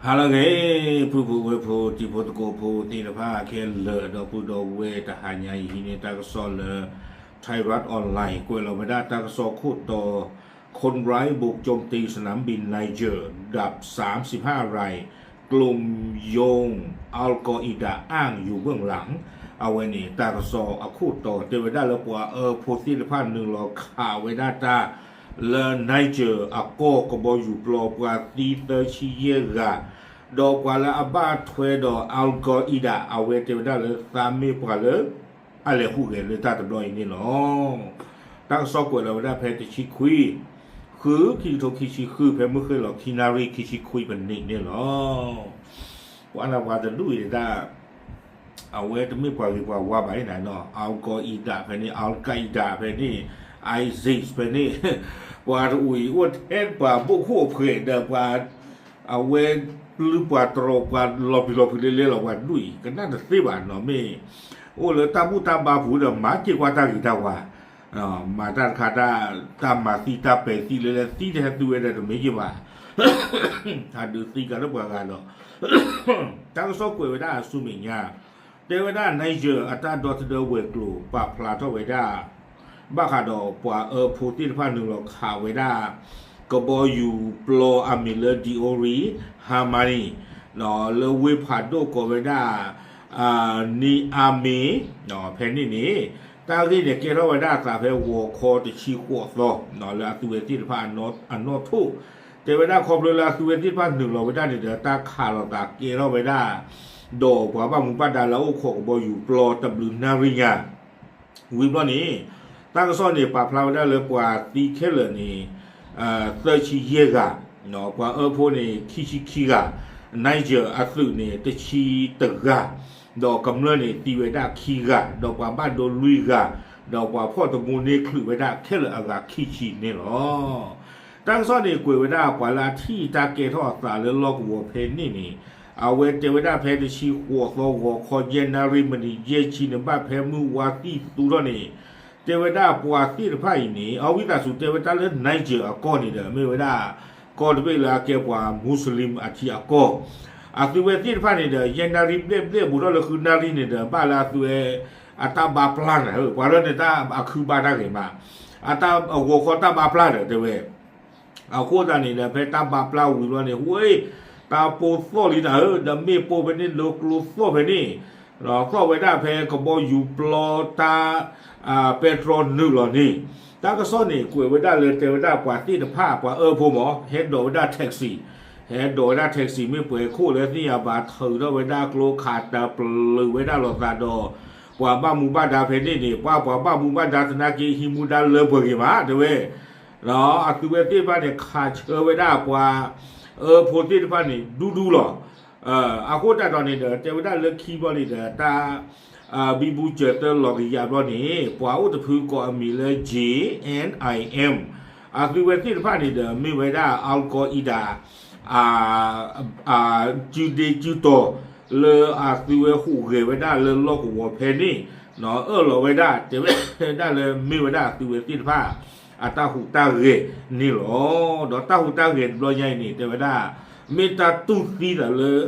ဟါလၢအဂ့ၤ, ပုၢ်ဖိဝဲၢ်ဖိ တံၤဖိသကိးဖိသ့ၣ်တဖၣ်ခဲလၢာ် ဒီပုၢ်ဒီဝဲၢ် တဟါညါအံၤဟံးန့ၢ်တၢ်ကစီၣ်လၢ Thairath Online ကွဲးလီၤဝဲဒၣ်တၢ်ကစီၣ်ခိၣ်တီ คนร้ายบุกโจมตีสนามบินไนเจอร์ ดับสามสิบห้าราย กลุ่มโยง อัลกออิดะอ้างอยู่เบื้องหลัง အဝဲန့ၣ် တၢ်ကစီၣ်အခိၣ်တီတဲဝဲဒၣ်လၢပှၤအၢဖိသ့ၣ်တဖၣ်နုာ်လီၤခးဝဲဒၣ်တၢ် လၢ Niger အကီၢ် ကဘီယူၤပျီပှၤသံသၢဆံယဲၢ်ဂၤ, ဒီးပှၤလၢအဘၣ်ထွဲဒီး Al Qaeda အဝဲတဲဝဲဒၣ်လၢသးမ့ၢ်ပှၤလၢ အလဲၤဟူးဂဲၤလၢတၢ်တဘျီအံၤန့ၣ်လီၤ. တၢ်ကစီၣ်ကွဲးလီၤဝဲဒၣ်ဖဲတဆံခွံ ဃု ခံကထိခံဆံဃု ဖဲမုၢ်ဃ့ၢ်လီၤခံနၣ်ရံၣ်ခံဆံခွံပနံးန့ၣ်လီၤ. ပှၤနၢ်ပှၤတဒူၣ်အံၤဒၣ် အဝဲတမ့ၢ်ပှၤဂ့ၤပှၤဝါဘၣ်အံၤနၤနီၤ Al Qaeda ဖဲန့ၣ် Al Qaeda ဖဲန့ၣ် ISIS ဖဲန့ၣ် ပှၤတအိၣ်အံၤအိၣ်ထဲပှၤဘိၣ်ခိၣ်အဖှဲးဒီးပှၤ အဝဲပျုၢ်ပှၤတြီပှၤလီၤပျံၤလီၤဖုးလဲလဲလီၤပှၤတဒူၣ်အံၤ ကနၣ်တသ့ဘၣ်နီၤ မ့ၢ်အိၣ်လၢတၢ်ဘူၣ်တၢ်ဘါပူၤဒီးမၤက့ၤကွၢ်တၢ်ဂ့ၤတၢ်ဝါ မၤတၢ်တခါတၢ် တၢ်မၤသံတၢ်ပဲာ်သံလဲလဲသံတဟဲသုဝဲဒီးတမ့ၢ်က့ၤဘၣ် ဟးဒုးသံကၤလၢပှၤဂၤဒီး တၢ်ကစီၣ်ကွဲးဝဲဒၣ်ဆူမဲာ်ညါ တဲဝဲဒၣ် Niger အတၢ်ဒီသဒၢဝဲၤကျိၤပာ်ဖျါထီၣ်ဝဲဒၣ် ဘၣ်ဃးဒီးပှၤအၢဖိသ့ၣ်တဖၣ်နုာ်လီၤခးဝဲဒၣ် ကဘီယူၤပျီအမံၤလၢ Diori Hamani လၢဝ့ၢ်ဖးဒိၣ်ကိးဝဲဒၣ် Niamey ဖဲန့ၣ်န့ၣ် တၢ်ဂ့ၢ်န့ၣ်ကဲထီၣ်ဝဲဒၣ်အသးဖဲဂီၤခီတဆံဃိးသီ လၢအသုဝဲသ့ၣ်တဖၣ်အနီၣ်ထိၣ် တဲဝဲဒၣ်ခီဖျိလၢအသုဝဲသ့ၣ်တဖၣ်နုာ်လီၤဝဲဒၣ်န့ၣ်ဒီး တၢ်ခးလိာ်သးကဲထီၣ်ဝဲဒၣ် ဒီးပှၤဘၣ်မူဘၣ်ဒါလၢအအိၣ်ခိးကဘီယူၤပျီတဘျုးနၣ်ရံၣ်ညါ ဝံၤဘျီန့ၣ် တၢ်ကစီၣ်န့ၣ် ပာ်ဖျါဝဲဒၣ်လၢပှၤသံခဲလၢာ်န့ၣ် သၢဆံယဲၢ်ဂၤ, ပှၤအၢဖိန့ၣ် ခံဆံခံဂၤ, Niger အသုးန့ၣ် တဆံတဂၤ, ဒီးကမျၢၢ်န့ၣ် သံဝဲဒၣ်ခံဂၤ, ဒီးပှၤဘၣ်ဒိလွံၢ်ဂၤ, ဒီးပှၤဖီၣ်တမူန့ၢ်ချုးဝဲဒၣ်ခဲလၢာ်အဂၤခံဆံန့ၣ်လီၤ. တၢ်ကစီၣ်န့ၣ် ကွဲးဝဲဒၣ်ပှၤလၢအထံၣ်တၢ်ကဲထီၣ်အသးလၢလီၢ်ကဝီၤဖဲန့ၣ်န့ၣ် အဝဲတဲဝဲဒၣ်ဖဲတဆံဃိးသီဂီၤခီယဲၢ်နၣ်ရံၣ်မံးနံးယဲၢ်ဆံန့ၣ် ဘၣ်ဖဲမုၢ်ဝါသံၣ်သူထီၣ်န့ၣ် တဲဝဲဒၣ်ပှၤသ့ၣ်တဖၣ်အံၤန့ၣ် အဝံသးစူၤတဲဝဲဒၣ်လၢ Niger အကီၢ်န့ၣ်ဒီး မ့ၢ်ဝဲဒၣ် ကီၢ်တဘ့ၣ်လၢအကဲပှၤ Muslim အထံအကီၢ်, အသုဝဲသ့ၣ်တဖၣ်န့ၣ်ဒီး ယဲၢ်နၣ်ရံၣ်ဘျဲၣ်ဘျဲၣ်ဘူးထီၣ်လၢဃုနၣ်ရံၣ်န့ၣ်ဒီး ဘၣ်လၢအသုဝဲ အတၢ်ဘါပျၢ်န့ၣ် ပှၤလၢန့ၣ်တၢ်အခုၣ်ဘၣ်တၢ်ဂ့ၤမး, အတၢ်အဂီၤခီတၢ်ဘါပျၢ်ဒီးတဲဝဲ အဃိသတးန့ၣ်ဒီး ဖဲတၢ်ဘါပျၢ်ဝံၤဘျီန့ၣ် ဝဲ တၢ်ပိၢ်သီၣ်လံနၤဧၢ, ဒီးမ့ၣ်ပိၢ်ဖဲန့ၣ် ဒိကျိသီၣ်ဖဲန့ၣ်, သီၣ်ဝဲဒၣ်ဖဲကဘီယူၤပျီတၢ် ပဲတြီနုာ်လီၤန့ၣ်, တၢ်ကစီၣ်န့ၣ် ကွဲးဝဲဒၣ်လၢတဲဝဲဒၣ်ပှၤသ့ၣ်တဖၣ် ပှၤအၢဖိမး ဟဲဒိးဝဲဒၣ် taxi, ဟဲဒိးဝဲဒၣ် taxi မ့ၢ်ပှဲၤခိၣ်လၢသ့ၣ်ညါဘၣ် ထုးထီၣ်ဝဲဒၣ်ကျိခးတၢ်ပျုၤဝဲဒၣ်လိာ်သးဒီး ပှၤဘၣ်မူဘၣ်ဒါဖဲန့ၣ်န့ၣ် ပှၤပှၤဘၣ်မူဘၣ်ဒါသနာ်က့ ဟံးမူဒါလၢပှဲၤဂ့ၤမး တဲဝဲ အသုဝဲသ့ၣ်တဖၣ်န့ၣ် ခးဆၢဝဲဒၣ်ပှၤအၢဖိသ့ၣ်တဖၣ်န့ၣ် ဒူဒူလီၤ. အဃိသတးဒီးန့ၣ်ဒီး တဲဝဲဒၣ်လၢခံဘျီန့ၣ်ဒီး တၢ် ဘံဘူစၢၤသၢလီၤကယၤဘျီန့ၣ် ပှၤအိၣ်တဖုကိးအမံၤလၢ J N I M အသုဝဲသ့ၣ်တဖၣ်န့ၣ်ဒီး မ့ၢ်ဝဲဒၣ် Al Qaeda အ စုဒ့စုတီၤ လၢအသုဝဲဟူးဂဲၤဝဲဒၣ်လၢလီၢ်ကဝီၤဖဲန့ၣ် အၢၣ်လီၤဝဲဒၣ် တဲဝဲဒၣ်လၢမ့ၢ်ဝဲဒၣ်အသုဝဲသ့ၣ်တဖၣ် အတၢ်ဟူးတၢ်ဂဲၤန့ၣ်လီၤ. ဒီးတၢ်ဟူးတၢ်ဂဲၤတဘျီညါအံၤန့ၣ် တဲဝဲဒၣ် မ့ၢ်တၢ်တူၢ်သံသးလၢ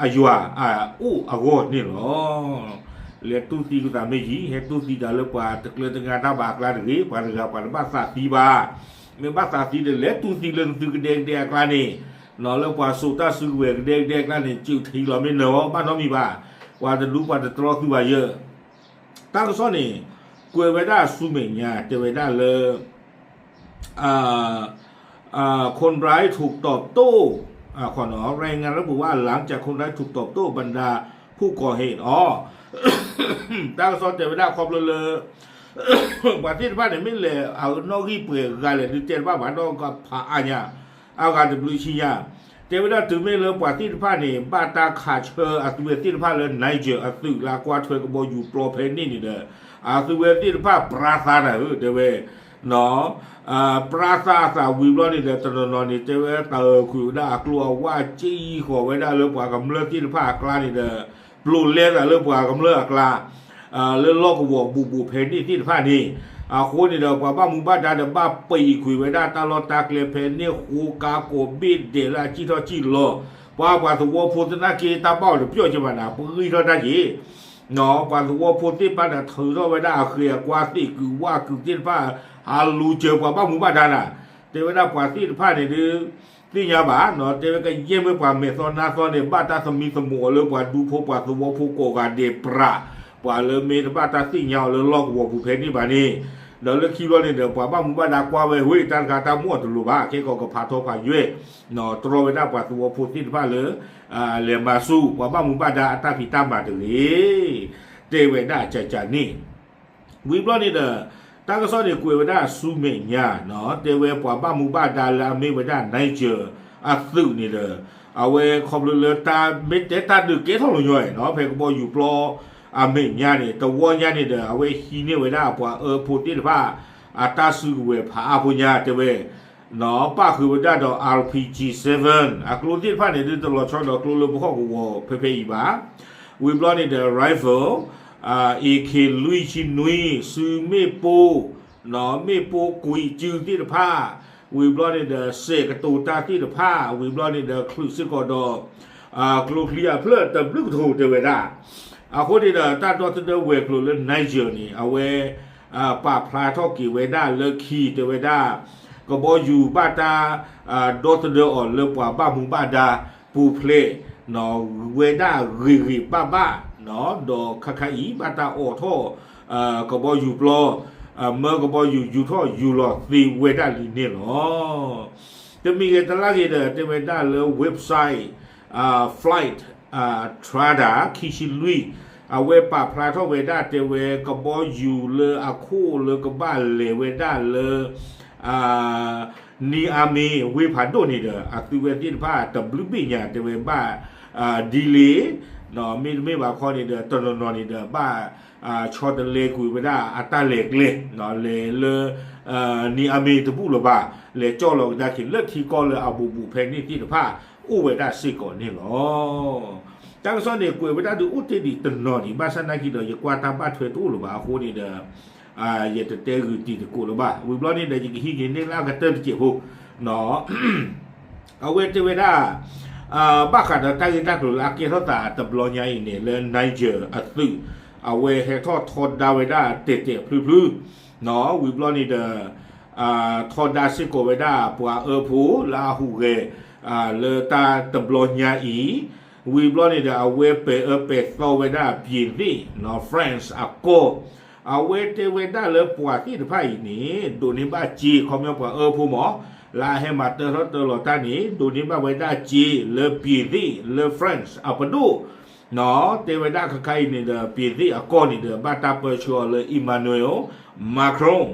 အယွၤအအိၣ်အဂီၢ်န့ၣ်လီၤ. လဲၤတူၢ်သံကသးမ့ၢ်ယံၤ ဟဲတူၢ်သံတၢ်လၢပှၤတကျၢၤတငါတၢ်ဘၣ်အကျါတဂ့ၤ ပှၤတဂၤပှၤတဘၣ်သးသံဘၣ်. မ့ၢ်ဘၣ်သးသံဒီး လဲၤတူၢ်သံလၢနသုကဒဲကဒဲအကျါန့ၣ် လၢပှၤစိာ်တၢ်စုကဝဲၤကဒဲကဒဲအကျါန့ၣ် စုးထံလီၤမ့ၢ်နၢၤအီၤ ဘၣ်နီတမံၤဘၣ်. ပှၤတဒူပှၤတတြီသုဘၣ်ယၢ် တၢ်ကစီၣ်န့ၣ် ကွဲးဝဲဒၣ်ဆူမဲာ်ညါ တဲဝဲဒၣ်လၢ คนร้ายถูกตอบโต้ รายงานระบุว่าหลังจากคนร้ายถูกตอบโต้บรรดาผู้ก่อเหตุ อ๋อ တၢ်ကစီၣ်တဲဝဲဒၣ်ခီဖျိလၢ ပှၤသ့ၣ်တဖၣ်န့ၣ် မ့ၢ်လဲၤအနီၣ်ဂံၢ်ပှဲၤဂၤလဲၣ် ဒုးတဲတဘၣ်ဘၣ်ဒီးကဖးအါညါ အဂၤတဘျုးဆံညါ တဲဝဲဒၣ်တုၤမ့ၢ်လၢပှၤသ့ၣ်တဖၣ်န့ၣ် ဘၣ်တၢ်ခးဆၢအသုဝဲသ့ၣ်တဖၣ်လၢ Niger အသုးလၢအကွၢ်ထွဲကဘီယူၤပျီဖဲန့ၣ်န့ၣ်ဒီး အသုဝဲသ့ၣ်တဖၣ်ပြါသးနၤဧၢ တဲဝဲ ပြါသးအသးဝံၤဘျီန့ၣ်ဒီး တနီၤနီၤန့ၣ် တဲဝဲတၢ်အုၣ်ခုၣ်ဝဲဒၣ်အကျိအဝါ စ့ၢ်ဃီၤဝဲဒၣ်လၢပှၤကမျၢၢ်သ့ၣ်တဖၣ်အကျါန့ၣ်ဒီး ပျိးလဲသးလၢပှၤကမျၢၢ်အကျါ လၢလီၢ်ကဝီၤဘူးဘူးဖဲန့ၣ်သ့ၣ်တဖၣ်န့ၣ် အဃိန့ၣ်ဒီး ပှၤဘၣ်မူဘၣ်ဒါဒီးဘၣ်ပံာ်ကွံာ်ဝဲဒၣ်တၢ်လီၢ်တၢ်ကျဲဖဲန့ၣ် ဃိကါကိးဘ့ၣ်ဒဲးလၢအစံၣ်ထီၣ်စံၣ်လီၤ ပှၤပှၤသဝီဖိသနာ်က့ တၢ်ဘၣ်အီၤတပျီၢ်က့ဘၣ်နၤ ပဂံၢ်ထီၣ်တၢ်က့ၤ, ပှၤသဝီဖိသ့ၣ်တဖၣ်န့ၣ် ထုးထီၣ်ဝဲဒၣ်အဃ့အကွါသ့ၣ်ကုာ်ဝၣ်ကုာ်သ့ၣ်တဖၣ် ဟးလူၤစၢၤပှၤဘၣ်မူဘၣ်ဒါနၤ, တဲဝဲဒၣ်ပှၤသ့ၣ်တဖၣ်န့ၣ်ဒုး သ့ၣ်ညါဘၣ်နီၤ, တဲဝဲကယဲၢ်မ့ၢ်ပှၤမဲာ်သီနါသီန့ၣ် ဘၣ်တၢ်သမံသမိးအီၤလၢပှၤဒူဖိပှၤသဝီဖိကိးဂၤဒဲးပြး, ပှၤလၢမ့ၢ်တဘၣ်တၢ်သ့ၣ်ညါအီၤလၢလီၢ်ကဝီၤပူၤဖဲန့ၣ်ဘၣ်န့ၣ်, ဒီးလၢခံဘျီန့ၣ်ဒီး ပှၤဘၣ်မူဘၣ်ဒါကွၢ်ဝဲ ဝ့ၢ်တၢ်တခါတၢ်မူအီၤတလိၤဘၣ် ခဲကီးကဖးထီဖးယွဲၢ်, တြီဝဲဒၣ်ပှၤသဝီဖိသ့ၣ်တဖၣ်လၢ လဲၤမၤဆူၣ် ပှၤဘၣ်မူဘၣ်ဒါအတၢ်ဖံးတၢ်မၤတဂ့ၤ, တဲဝဲဒၣ်ကကန့ၣ် ဝံၤဘျီန့ၣ်ဒီး တၢ်ကစီၣ်န့ၣ်ကွဲးဝဲဒၣ်ဆူမဲာ်ညါနီၤ, တဲဝဲပှၤဘၣ်မူဘၣ်ဒါလၢအမ့ၢ်ဝဲဒၣ် Niger အသုးန့ၣ်ဒီး အဝဲခီဖျိလၢတၢ်မ့ၢ်တဲတၢ်ဒုးကဲထီၣ်လီၤညီနီၤ, ဖဲကဘီယူၤပျီအမဲာ်ညါန့ၣ် တဝီညါန့ၣ်ဒီး အဝဲဟံးန့ၢ်ဝဲဒၣ်ပှၤအၢဖိသ့ၣ်တဖၣ် အတၢ်စုကဝဲၤဖးအါဖိညါတဲဝဲ နီၤ, ပၣ်ဃုာ်ဝဲဒၣ်ဒီး RPG seven အကျိသ့ၣ်တဖၣ်န့ၣ် ဒ်တလီၤဆီဒီးကျိလၢပဟီၣ်ကဝီၤဖဲဖဲအံၤဘၣ်. ဝံၤဘျီန့ၣ်ဒီး rifle, အ AK လွံၢ်ဆံနွံ, စုမ့ၣ်ပိၢ်, မ့ၣ်ပိၢ်ကွံာ်စုသ့ၣ်တဖၣ်, ဝံၤဘျီန့ၣ်ဒီး စဲးကတိၤတၢ်သ့ၣ်တဖၣ်, ဝံၤဘျီန့ၣ်ဒီး ချုးစ့ၢ်ကီးဒီး ကျိချံအဖျၢၣ်တဘျုးကထိတဲဝဲဒၣ် အဃိန့ၣ်ဒီး တၢ်ဒီသဒၢဝဲၤကျိၤလၢ Niger န့ၣ် အဝဲ ပာ်ဖျါထီၣ်က့ၤဝဲဒၣ်လၢခံ တဲဝဲဒၣ် ကဘီယူၤဘၣ်တၢ် ဒီသဒၢအီၤလၢပှၤဘၣ်မူဘၣ်ဒါပူၤဖျဲး ဝဲဒၣ်ဂ့ၤဂ့ၤဘၣ်ဘၣ် ဒီးခါခါအံၤ ဘၣ်တၢ်အိးထီၣ် ကဘီယူၤပျီ မၢကဘီယူၤယူၤထီၣ်ယူၤလီၤသ့ဝဲဒၣ်လံန့ၣ်လီၤ. တမံၤဂ့ၤတလါဂ့ၤဒီး တဲဝဲဒၣ်လၢ website Flight Radar ခံဆံလွံၢ် အဝဲပာ်ဖျါထီၣ်ဝဲဒၣ်တဲဝဲ ကဘီယူၤလၢအခိၣ်လၢကဘၣ်လဲၤဝဲဒၣ်လၢ နံၤအါမ့ၤဝ့ၢ်ဖးဒိၣ်န့ၣ်ဒီး အသုဝဲသ့ၣ်တဖၣ်တဘျုးဘ့ၣ်ညါတဲဝဲဘၣ် delay မ့တမ့ၢ်ဘၣ်ခီန့ၣ်ဒီး တနီၤနီၤန့ၣ်ဒီး ဘၣ်ဆီတလဲကွံာ်ဝဲဒၣ်အတၢ်လဲၤကျဲ လဲၤလၢ နံၤအါမ့ၤတဘူၣ်လၢၤဘၣ် လဲၤကၠီၣ်လီၤကဒါက့ၤလၢထံကီၢ်လၢအဘူးဘူးဖဲန့ၣ်သ့ၣ်တဖၣ် အိၣ်ဝဲဒၣ်စ့ၢ်ကီးန့ၣ်လီၤ. တၢ်ကစီၣ်န့ၣ် ကွဲးဝဲဒၣ်ဒုးအိၣ်တ့ၢ်ဒံးတနီၤဒံး ဘၣ်ဆၣ်နာ်က့ဒီး ယကွၢ်တၢ်ဘၣ်ထွဲတအိၣ်လၢၤဘၣ်အဃိန့ၣ်ဒီး ယတတဲဂုာ်တံၤသကိးလၢၤဘၣ်. ဝံၤဘျီန့ၣ်ဒီး ယကဟံးက့ၤန့ၢ်လၢအကတၢၢ်တစဲးဖိ အဝဲတဲဝဲဒၣ် ဘၣ်ဃးဒီးတၢ်ဂ့ၢ်တၢ်ကျိၤလၢအကဲထီၣ်သးတဘျီညါအံၤန့ၣ် လၢ Niger အသုး အဝဲဟဲထီၣ်ထီဒါဝဲဒၣ်တဲာ်တဲာ်ဖျုဖျု ဝံၤဘျီန့ၣ်ဒီး ထီဒါစ့ၢ်ကီးဝဲဒၣ်ပှၤအၢဖိလၢအဟူးဂဲၤ လၢတၢ်တဘျီညါအံၤ ဝံၤဘျီန့ၣ်ဒီး အဝဲပဲာ်အၢပဲာ်သီဝဲဒၣ် ပြင်သစ် နီၤ France အကီၢ် အဝဲတဲဝဲဒၣ်လၢပှၤသ့ၣ်တဖၣ်အံၤန့ၣ် ဒိးန့ၢ်ဘၣ်စ့ ခီပညီပှၤအၢဖိမး လၢအဟဲမၤတၢထီၣ်တၢလီၤတၢ်န့ၣ် ဒိးန့ၢ်ဘၣ်ဝဲဒၣ်စ့လၢ ပြင်သစ် လၢ France အပဒိၣ် နီၤ တဲဝဲဒၣ်ခါခါအံၤန့ၣ်ဒီး ပြင်သစ် အကီၢ်န့ၣ်ဒီး ဘၣ်တၢ်ပၢဆှၢအီၤလၢ Emmanuel Macron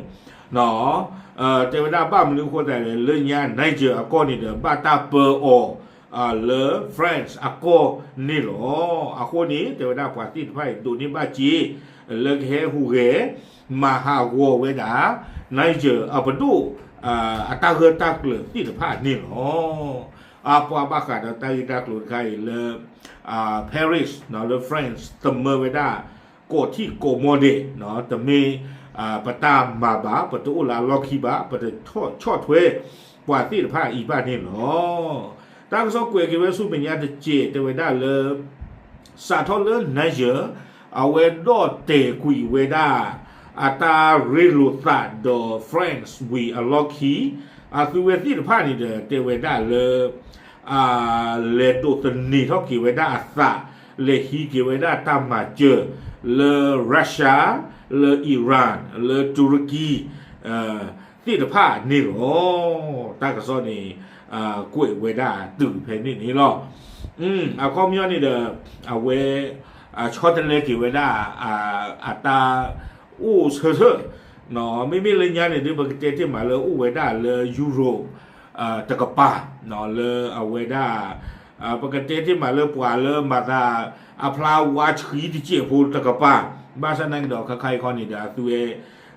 နီၤ တဲဝဲဒၣ်ဘၣ်မနုၤအဃိသတးလဲၣ် လၢညါ Niger အကီၢ်န့ၣ်ဒီး ဘၣ်တၢ်ပၢအီၤ လၢ France အကီၢ်န့ၣ်လီၤ. အဃိန့ၣ် တဲဝဲဒၣ်ပှၤသ့ၣ်တဖၣ်အံၤ ဒိးန့ၢ်ဘၣ်စ့ လၢကဟဲဟူးဂဲၤ မၤဟးဂီၤဝဲဒၣ် Niger အပဒိၣ် အတၢ်ဂၢၢ်တၢ်ကျၢၤသ့ၣ်တဖၣ်န့ၣ်လီၤ. အပှၤဘၣ်ဃးဒီးတၢ်ဂ့ၢ်တၢ်ကျိၤတခါအံၤလၢ Paris နီၤ လၢ France သမၢဝဲဒၣ် ကိးထံၣ်ကိးမီဒဲး တမ့ၢ် ပတၢ်မၤဘၣ် ပတအိၣ်လၢအလီၢ်ခံဘၣ် ပတဆီၣ်ထွဲ ပှၤသ့ၣ်တဖၣ်အံၤဘၣ်န့ၣ်လီၤ. တၢ်ကစီၣ်ကွဲးက့ၤဝဲဆူမဲာ်ညါတစဲး တဲဝဲဒၣ်လၢ စးထီၣ်လၢ Niger အဝဲဒီၣ်တဲာ်ကွံာ်ဝဲဒၣ် အတၢ်ရ့လိာ်သးဒီး France ဝံၤအလီၢ်ခံ အသုဝဲသ့ၣ်တဖၣ်န့ၣ်ဒီး တဲဝဲဒၣ်လၢ လဲၤဒိးသန့ၤထီၣ်က့ၤဝဲဒၣ်အသး လဲၤဟံးက့ၤဝဲဒၣ်တၢ်မၤစၢၤ လၢ Russia လၢ Iran လၢ Turkey သ့ၣ်တဖၣ်န့ၣ်လီၤ. တၢ်ကစီၣ်န့ၣ် ကွဲးဝဲဒၣ်တုၤဖဲန့ၣ်န့ၣ်လီၤ. အခီပညီန့ၣ်ဒီး အဝဲ ဆီတလဲက့ၤဝဲဒၣ် အတၢ်အိၣ်ဆၢထၢၣ် မ့မ့ၢ်လၢညါန့ၣ်ဒုး ပကတဲတ့ၢ်မးလၢအိၣ်ဝဲဒၣ်လၢ Europe တကပၤ လၢအဝဲဒၣ် ပကတဲတ့ၢ်မးလၢပှၤလၢမၤသး အဖျါဝါဆှံတစဲးဖိတကပၤ ဘၣ်ဆၣ်နာ်က့ဒီး ခါခါအံၤခီန့ၣ်ဒီး အသုဝဲ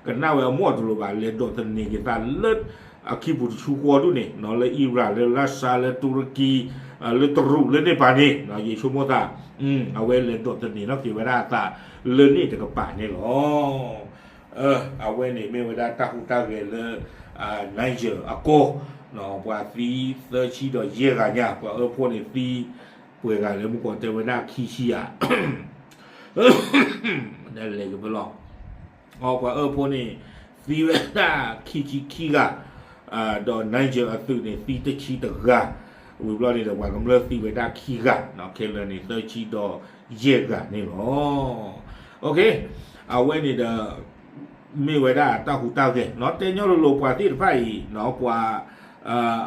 ကနၣ်ဝဲအမိၢ်တလိၤဘၣ် လဲၤဒိးသန့ၤက့ၤသးလၢ အခံပူၤတဆူဃီဒူၣ်န့ၣ် လၢ Iran လၢ Russia လၢ Turkey လၢတရူးလၢန့ၣ်ပၤန့ၣ် ယဆိကမိၣ်သး အဝဲလဲၤဒိးသန့ၤထီၣ်က့ၤဝဲဒၣ်အသးလၢန့ၣ်တကပၤန့ၣ်လီၤ. အဝဲန့ၣ်မ့ၢ်ဝဲဒၣ်တၢ်ဟူးတၢ်ဂဲၤလၢ Niger အကီၢ်, ပှၤသံသၢဆံဒီးယဲၢ်ဂၤညါ, ပှၤအၢဖိန့ၣ်သံ ပှဲၤဂၤလၢမူကီးတဲဝဲဒၣ်ခံဆံယၤ လဲၤကပလီၤ, ပှၤအၢဖိန့ၣ် သံဝဲဒၣ်ခံဆံခံဂၤ, ဒီး Niger အသုးန့ၣ် သံတဆံတဂၤ, ဝံၤဘျီန့ၣ်ဒီး ပှၤကမျၢၢ်သံဝဲဒၣ်ခံဂၤ, ခဲလၢာ်န့ၣ် သၢဆံဒီးယဲၢ်ဂၤန့ၣ်လီၤ. အဝဲန့ၣ်ဒီး မ့ၢ်ဝဲဒၣ်တၢ်ဟူးတၢ်ဂဲၤ, တဲညီလိၤလိၤပှၤသ့ၣ်တဖၣ်အံၤ ပှၤ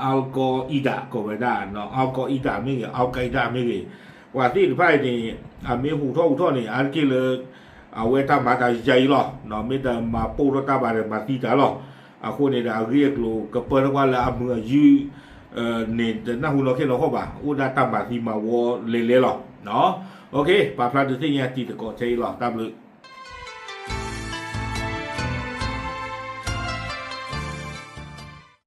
Al Qaeda ကိးဝဲဒၣ် Al Qaeda မ့ၢ်ဂ့ၤ Al Qaeda မ့ၢ်ဂ့ၤ, ပှၤသ့ၣ်တဖၣ်အံၤန့ၣ် အမ့ၢ်ဟူးထီၣ်ဟူးထီၣ်န့ၣ် အါတက့ၢ်လၢ အဝဲတၢ်မၤတၢ်ယၤအံၤလီၤ, မ့ၢ်တမၤပိၢ်ထီၣ်တၢ်ဘၣ်ဒီးမၤသံတၢ်လီၤ. အဃိန့ၣ်ဒီး အဂ့ၢ်အကျိၤကပၢတကွၢ်လၢအမုာ်အယုၢ်န့ၣ် တနၢ်ဟူနီၢ်ခ့နီၢ်ခီၣ်ဘၣ်, အိၣ်ဒၣ်တၢ်မၤသံမၤဝီလဲၤလဲၤလီၤ. ပာ်ဖျါဒုးသ့ၣ်ညါတံၤသကိးထဲအံၤလီၤ. တၢ်ဘျုး.